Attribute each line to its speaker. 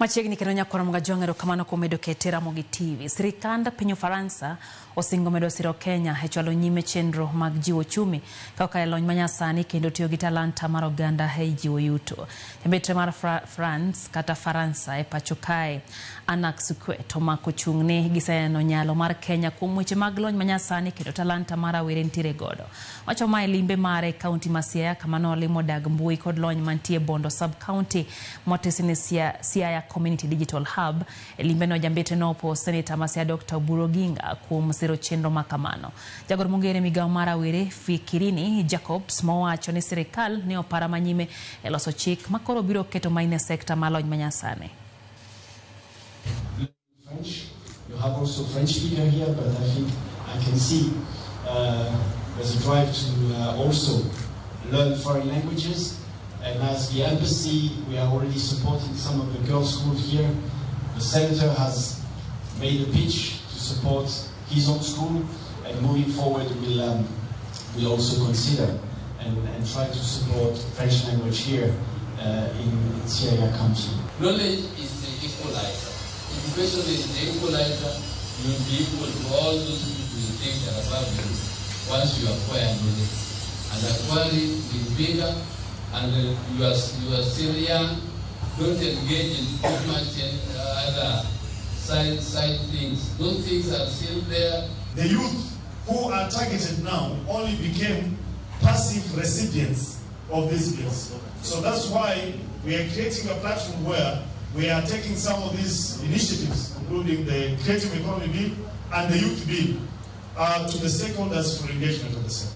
Speaker 1: Machiegni kendo nyakwar Mgajwang', erokamano kuom medo kete Ramogi TV. Sirikand piny Ufaransa osingo medo siro Kenya e chwalo nyime chenro mag jiwo uchumi ka okalo e lony manyasani kendo tiyo gi talanta mar oganda e jiwo yuto. Jambetre mar France kata Faransa e pacho kae Anak Suquet omako chung' ni giseneno nyalo mar Kenya kuom weche mag lony manyasani kendo talanta mar rawere nitiere godo. Wacho ma e limbe mare e kaunti ma Siaya kama nolimo dag mbui kod lony mantie Bondo sub-county motisi ni Siaya Community Digital Hub. E limbeno jambetre nopo Seneta ma Siaya Dr. Oburu Oginga kuom siro chenro ma kamano. Jagoro mongere migawo mar rawere Fikirini Jacobs mowacho ni sirikal ne opara manyime e loso chik makoro biro keto main e sekta mar lony manyasani.
Speaker 2: French. You have also French speaker here, but I think I can see there's a drive to also learn foreign languages. And as the embassy, we are already supporting some of the girls' schools here. The senator has made a pitch to support his own school, and moving forward, we'll also consider and try to support French language here in Siaya County.
Speaker 3: Knowledge is the equalizer. Education is the equalizer. You will be equal to all those people you think are above you once you acquire knowledge. And acquire it with vigor, and you are still young. Don't engage in too much other side things. Those things are still there.
Speaker 4: The youth who are targeted now only became passive recipients of these bills. So that's why we are creating a platform where we are taking some of these initiatives, including the Creative Economy Bill and the Youth Bill, to the stakeholders for engagement of the same.